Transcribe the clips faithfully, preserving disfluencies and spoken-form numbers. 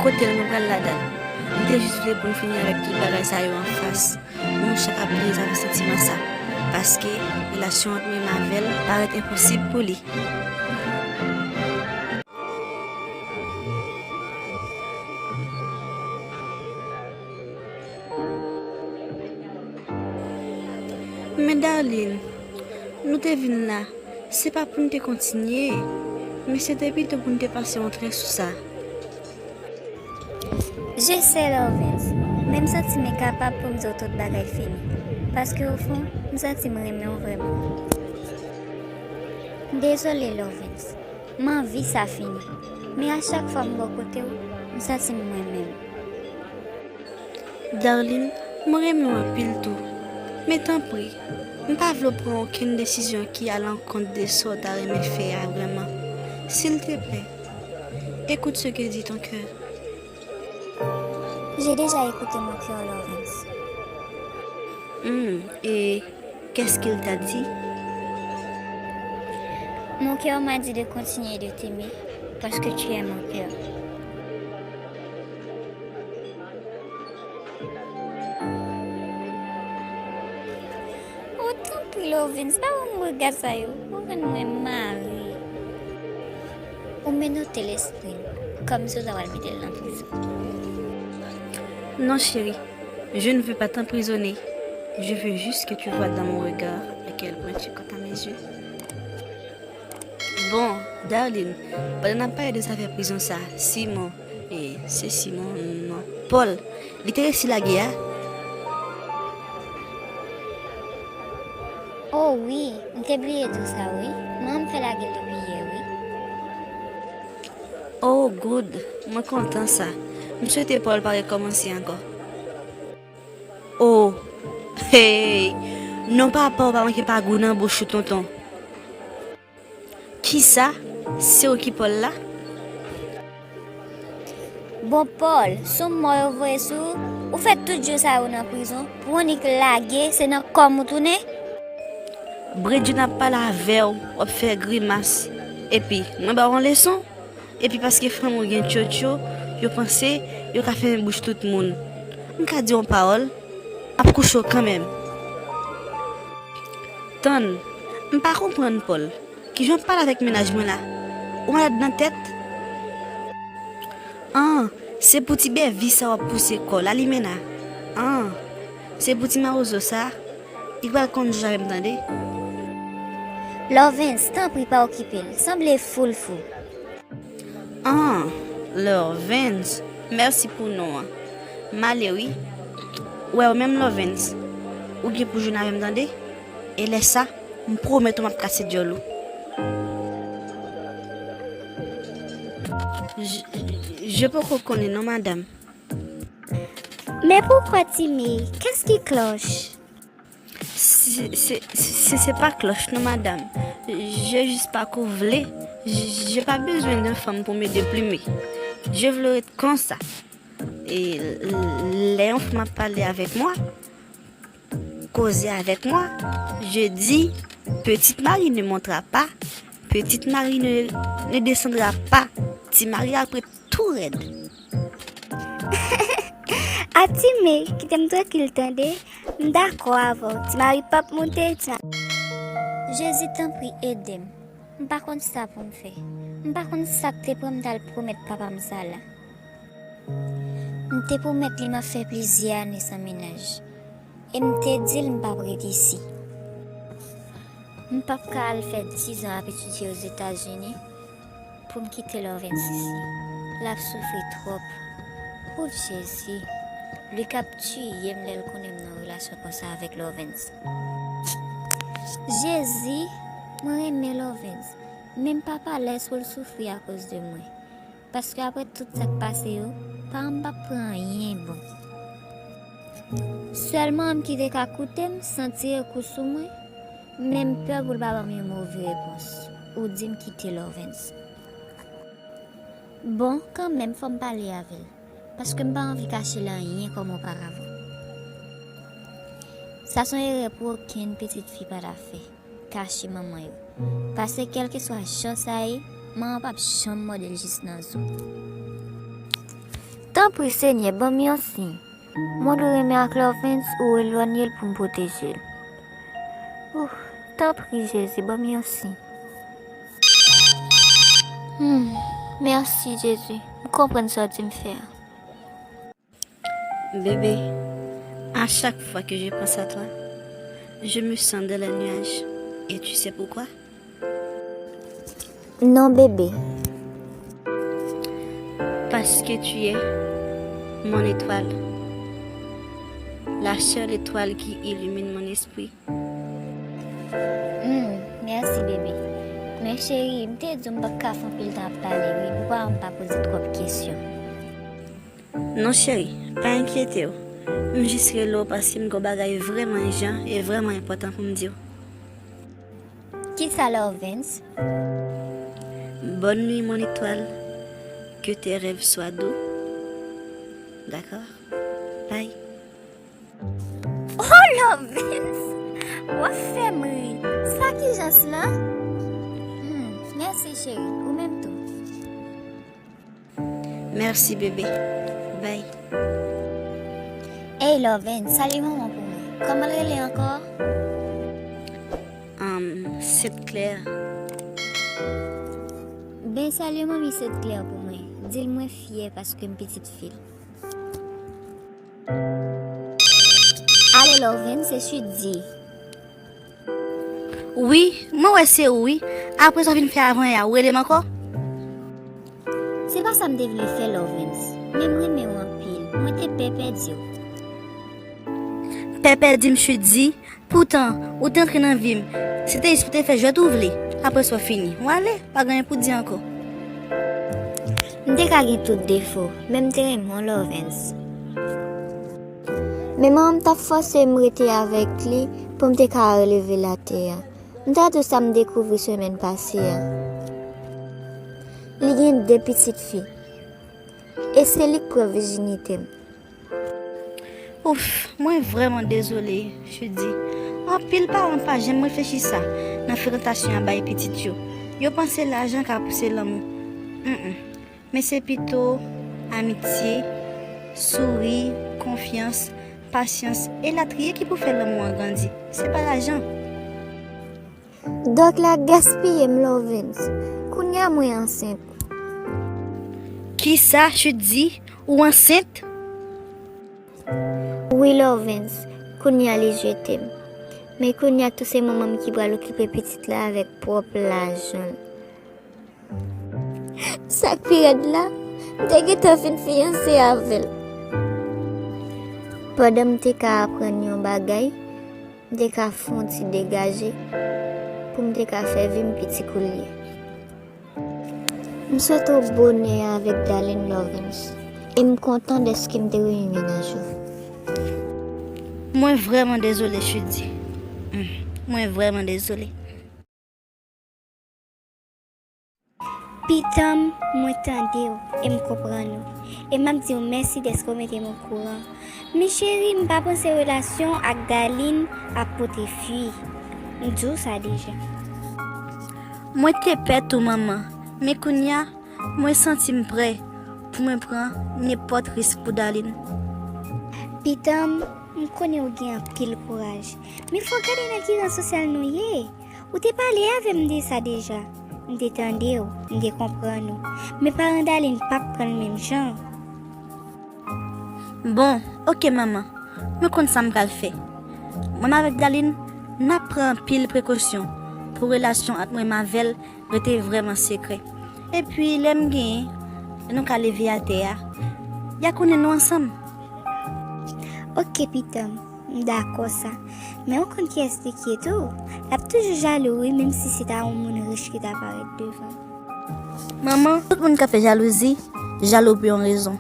Kote l mwen pral ladan l? M te jis vle pou n fini avèk tout bagay sa yo anfas. Men mwen chak ap bliye zafè santiman sa, paske relasyon ant mwen menm avè l parèt enposib pou li. Men Darline, nou te vin la, se pa pou n te kontinye, men se te pito pou n te pase yon trè sou sa. Je sais, Lovens, men m santi m enkapab pou m di w tout bagay fini, paske ofon, m santi m renmen w vrèman. Dezole, Lovens, m anvi sa fini, men a chak fwa m bò kote w, m santi m mwen menm. Darline, mwen renmen w anpil tou. Men tanpri, m pa vle w pran okenn desizyon ki alankont de sa w ta renmen fè a vrèman. Silteplè, écoute ce que dit ton cœur. J'ai déjà écouté mon cœur, Lovens. Hmm, et qu'est-ce qu'il t'a dit? Mon cœur m'a dit de continuer de t'aimer parce que tu es mon cœur. Oh, tanpri, Lovens, pa ban m rega sa yo. Ou rann mwen mare. Ou menote lespri m, kòmsi w ta pral mete l nan prizon. Non, chérie, je ne veux pas t'emprisonner. Je veux juste que tu vois dans mon regard à quel point tu comptes à mes yeux. Bon, Darline, pandan n ap pale de zafè prizon sa, Simon, e, se Simon, non, Paul, li te resi lage a? Oh wi, m te bliye di w sa wi. Manman m fè lage l depi yè wi. Oh, good, mwen kontan sa. M swete Paul pa rekòmanse ankò. Oh, hey, non papa w pa manke pa gou nan bouch ou, tonton. Kisa? Se ou ki Paul la? Bon, Paul, se yon mò yo voye sou ou? Ou fè tout jou sa yo nan prizon pou w annik lage, se nan kò m ou tounen? Bredjou n ap pale avè w, w ap fè grimas. Epi, mwen ba w yon leson? Epi paske fanmi w gen tchotcho, yo panse yo ka fèmen bouch tout moun. M ka di w yon pawòl, m ap kouche w kanmenm. Tann, m pa konprann, Paul. Kijan w ap pale avèk mennaj mwen la? Ou malad nan tèt? An, se pou ti bèvi sa w ap pouse kò w la, Limena? An, se pou ti mawozo sa? Li pral konn jòj avè m, tande. Lovens, tanpri pa okipe l. Sanble fou l fou. An, Lovens, mèsi pou non an. M ale wi. Wè w menm, Lovens, ou gen pou jwenn avè m, tande. E lè sa, m pwomèt ou m ap kase dyòl ou. Je, je poko konnen non, madanm. Mais pourquoi, Timmy? Qu'est-ce qui cloche? Se, se, se, se pa klòch non, madanm. Je jis pa kou vle. Je, je pa bezwen de fanm pou m ede plime. Je vle ret konsa. E l-, lè yon fanm ap pale avèk mwen, koze avèk mwen, je di, petit mari ne montera pas, petit mari ne, ne descendra pas. Ti mari ap ret tou rèd. A Timmy, kite m trankil tande. M dakò avè w. Ti mari p ap moute, ti mari. Jezi, tanpri, ede m. M pa konn sa pou m fè. M pa konn sa k te pran m t al pwomèt papa m sa la. M te pwomèt li m ap fè plizyè ane san mennaj. E m te di l m p ap ret isi. M p ap ka al fè dizan ap etidye Ozetazini pou m kite Lovens isi. L ap soufri twòp. Ou Jezi, li k ap tiye m lè l konnen m nan relasyon konsa avèk Lovens. Jezi, mwen renmen Lovens, men m p ap alèz pou l soufri akoz de mwen. Paske apre tout sa k pase yo, paran m p ap pran anyen bon. Sèl manman m ki te ka koute m san tire kou sou mwen, men m pè pou l pa ban m yon move repons. Ou di m kite Lovens. Bon, kanmenm, fò m pale avè l, paske m pa anvi kache l anyen kòm oparavan. Sa se yon erè pou okenn pitit fi pa ta fè. Kache manman yo. Paske kèlkeswa jan sa ye, manman p ap janm mòde l jis nan zo. Tanpri, Senyè, ban m yon siy. Mwen dwe renmen ak Lovens ou elwanye l pou m pwoteje l. Ouf, tanpri, Jezi, ban m yon siy. Hmm, mèsi, Jezi. M konprann sa w di m fè a. Bébé, à chaque fois que je pense à toi, je me sens dans les nuages. Et tu sais pourquoi? Non, bébé. Parce que tu es mon étoile, la seule étoile qui illumine mon esprit. Hmm, mèsi, bébé. Men cheri, m te di w m p ap ka fè anpil tan ap pale, wi. Ou pa wè m pa poze twòp kesyon. Non, cheri, pa enkyete w. M jis rele w paske m gen yon bagay vrèman ijan e vrèman enpòtan pou m di w. Kisa, Lovens? Bonne nuit, mon étoile. Que tes rêves soient doux. D'accord? Bye. Oh, Lovens! W ap fè m ri. Sa ki jan sa? Hmm, mèsi, cheri. Ou menm tou. Mèsi, bebe. Bye. Ey, Lovens, salye manman pou mwen. Kòman l rele ankò? Um, Sent Klè. Ben, salye manmi Sent Klè pou mwen. Di l mwen fyè paske m pitit fi l. Alo, Lovens, se Chudi. Wi, mwen wè se ou wi. Apre sa w fin fè avan yè a, ou rele m ankò? Se pa sa m te vle fè, Lovens, men m renmen w anpil. Mwen te pè pèdi w. Pè pèdi m, Chudi. Poutan, ou te antre nan vi m. Se te jis pou te fè jwèt ou vle. Apre sa w fini. W ale, pa gen anyen pou di ankò. M te ka gen tout defo, men m te renmen w, Lovens. Men manman m t ap fòse m rete avèk li pou m te ka releve l atè a. M ta di w sa m dekouvri semèn pase a. Li gen de pitit fi. E se li k pran vijinite m. Ouf, mwen vrèman dezole, Chudi. Anpil paran pa janm reflechi sa nan frekantasyon y ap bay pitit yo. Yo panse lajan ka pouse lanmou. Mm, mm. Men se pito amitye, souri, konfyans, pasyans, elatriye ki pou fè lanmou an grandi. Se pa lajan. Dòk la gaspiye m, Lovens. Kounye a mwen ansent. Kisa, Chudi? Ou ansent? Wi, Lovens. Kounye a li jete m. Men kounye a tou se manman m ki pral okipe pitit la avèk pwòp lajan l. Sa k pi rèd la, m te gentan fin fiyanse avè l. Pandan m te ka aprann yon bagay, m te ka fè yon ti degaje pou m te ka fè vi m pi ti koulye. M swete w bonè avèk Darline, Lovens, e m kontan dèske m te renmen mennaj ou. Mwen vrèman dezole, Chudi. Mm, mwen vrèman dezole. Pitanm, mwen tande w e m konprann ou. E m ap di w mèsi dèske w mete m okouran. Men cheri, m pa panse relasyon w ak Darline ap pote fwi. M di w sa deja. Mwen te pè tou, manman. Men kounye a, mwen santi m prè pou mwen pran nenpòt risk pou Darline. Pitanm, m konnen w gen anpil kouraj. Men fò w gade nan ki ran sosyal nou ye. Ou te pale avè m de sa deja. M te tande w, m te konprann ou. Men paran Darline p ap pran l menm jan. Bon, oke manman. Mwen konn sa m pral fè. Mwen avèk Darline, n ap pran anpil prekosyon pou relasyon ant mwen avè l rete vrèman sekrè. Epi, lè m genyen, lè nou ka leve atè a, y a konnen nou ansanm. Oke, pitanm. M dakò sa. Men ou konn kiyès li k ye tou? L ap toujou jalou wi, menm si se ta yon moun rich ki ta parèt devan l. Manman, tout moun k ap fè jalouzi, jalou pou yon rezon.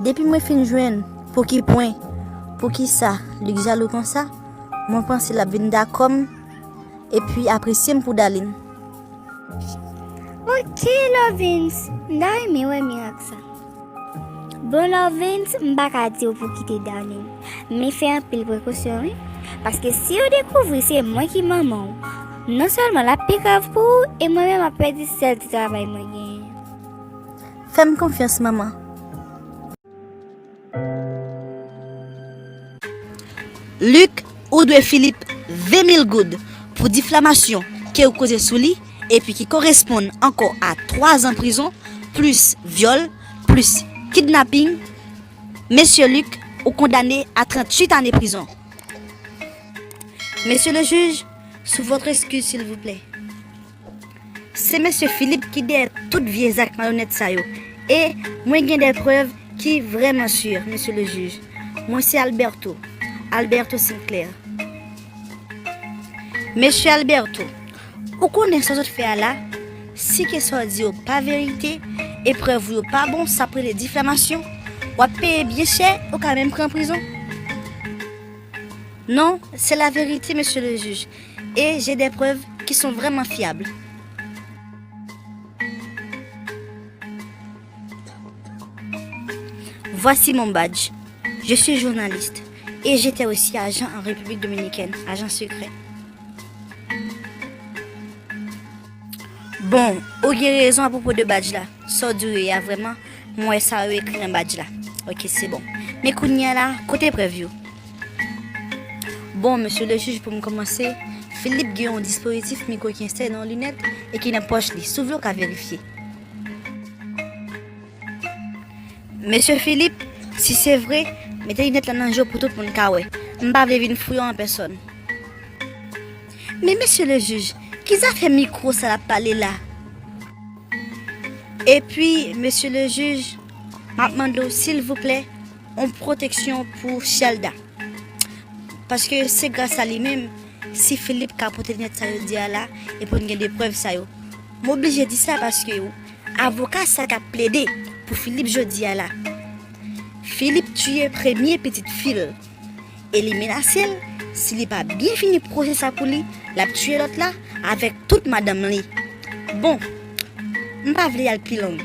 Depi mwen fin jwenn pou ki pwen, pou ki sa li k jalou konsa, mwen panse l ap vin dakò m epi apresye m pou Darline. Oke, Lovens, m ta renmen wè mirak sa. Bon, Lovens, m pa ka di w pou kite Darline, men fè anpil prekosyon, wi. Paske si yo dekouvri se mwen ki manman w, non sèlman l ap pi grav pou ou, e mwen menm m ap pèdi sèl ti travay mwen genyen an. Fè m konfyans, manman. Luc, ou dwe Philippe ven mil goud pou diflamasyon ke ou koze sou li, epi ki koresponn ankò a twa zan prizon, plis vyòl, plis kidnaping. Mesye Luc, ou kondane a tranntuit ane prizon. Monsieur le juge, sous votre excuse, s'il vous plaît. Se mesye Philippe ki dèyè tout vye zak malonèt sa yo. E mwen gen de prèv ki vrèman si, mesye le juge. Mwen se Alberto, Alberto Sinclair. Mesye Alberto, ou konnen sa w sot fè a la? Si ke sa w di yo pa verite, e prèv ou yo pa bon, sa prele diflamasyon. W ap peye byen chè, ou ka menm pran prizon. Non, c'est la vérité, monsieur le juge, et j'ai des preuves qui sont vraiment fiables. Voici mon badge. Je suis journaliste et j'étais aussi agent en République dominicaine, agent secret. Bon, ou gen rezon apwopo de badj la. Sa w di yo ye a vrèman, m wè sa yo ekri nan badj la. Ok, se bon. Men kounye a la, kote prèv yo? Bon, mesye le jij, pou m kòmanse, Philippe gen yon dispozitif mikwo ki enstale nan yon linèt e ki nan pòch li. Si w vle, w ka verifye. Mesye Philippe, si se vre, mete linèt la nan je w pou tout moun ka wè. M pa vle vin fouye w an pèsòn. Men mesye le jij, ki zafè mikwo sa l ap pale la? Epi, mesye le jij, m ap mande w, silvouplè, yon pwoteksyon pou Shelda. Paske se gras a li menm, si Philippe ka pote linèt sa yo di a la, e pou n gen de prèv sa yo. M oblije di sa paske avoka sa k ap plede pou Philippe jodi a la. Philippe tiye premye pitit fi l. E li menase l, si li pa byen fini pwose sa pou li, l ap tiye lòt la avèk tout madanm li. Bon, m pa vle y al pi long.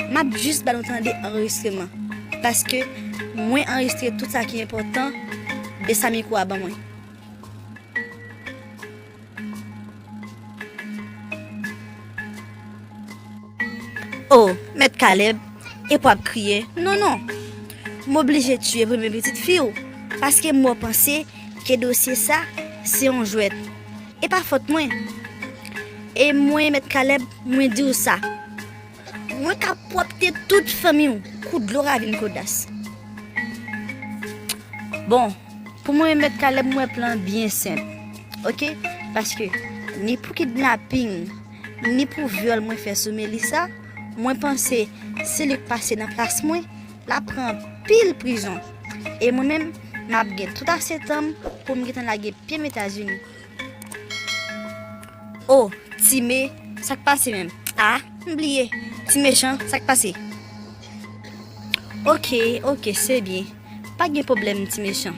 M ap jis ba nou tande anrejistreman. Paske mwen anrejistre tout sa ki enpòtan de sa mikwo a ban mwen. O, Mèt Caleb, epi w ap kriye? Non, non. M oblije tiye premye pitit fi w, paske m wè w panse ke dosye sa se yon jwèt. E pa fòt mwen. E mwen, Mèt Caleb, mwen di w sa. Mwen ka pwòpte tout fanmi w kou dlo ravin Kodas. Bon, pou mwen, Mèt Caleb, m wè plan byen senp. Ok? Paske ni pou kidnaping, ni pou vyòl mwen fè sou Melissa, mwen panse si Luc pase nan plas mwen, l ap pran anpil prizon. E mwen menm, m ap gen tout ase tan m pou m gentan lage pye m Etazini. O, Ti Me, sa k pase menm? A, m bliye. Ti Mechan, sa k pase? Ok, ok, se byen. Pa gen pwoblèm, Ti Mechan.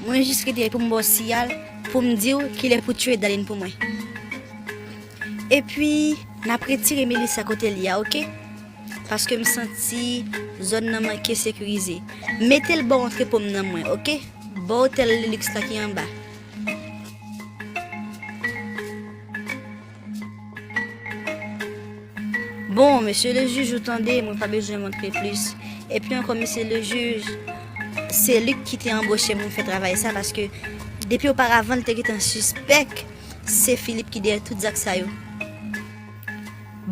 Mwen jis rete pou m ba w siyal, pou m di w kilè pou tiye Darline pou mwen. Epi, n ap retire Melissa kote l ye a, ok? Paske m santi zòn nan manke sekirize. Mete l bò antrepo m nan mwen, ok? Bò otèl Lilux la ki anba. Bon, mesye le jij, ou tande, mwen pa bezwen montre plis. Epi ankò, mesye le jij, se Luc ki te anboche m pou m fè travay sa, paske depi oparavan, l te gentan sispèk se Philippe ki dèyè tout zak sa yo.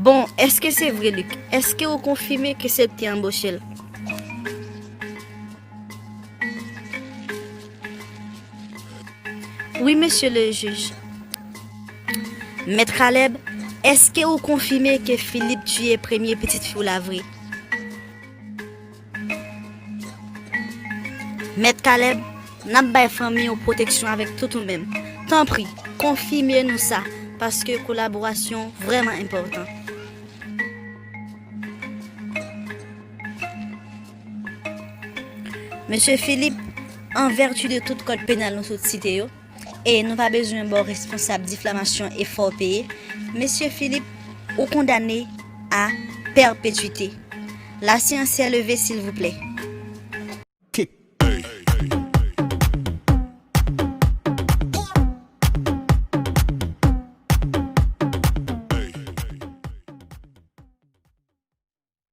Bon, èske se vre, Luc? Èske ou konfime ke se Luc ki anboche l? Wi, mesye le jij. Mèt Caleb, èske ou konfime ke Philippe tiye premye pitit fi w la vre? Mèt Caleb, n ap bay fanmi w pwoteksyon avèk tout ou menm. Tanpri, konfime nou sa, paske kolaborasyon vrèman enpòtan. Mesye Philippe, an vèti de tout kòd penal nou sot site yo, e nou pa bezwen ba w responsab diflamasyon e fè w peye, mesye Philippe, ou kondane a pèpetwite. La séance est levée, silvouplè.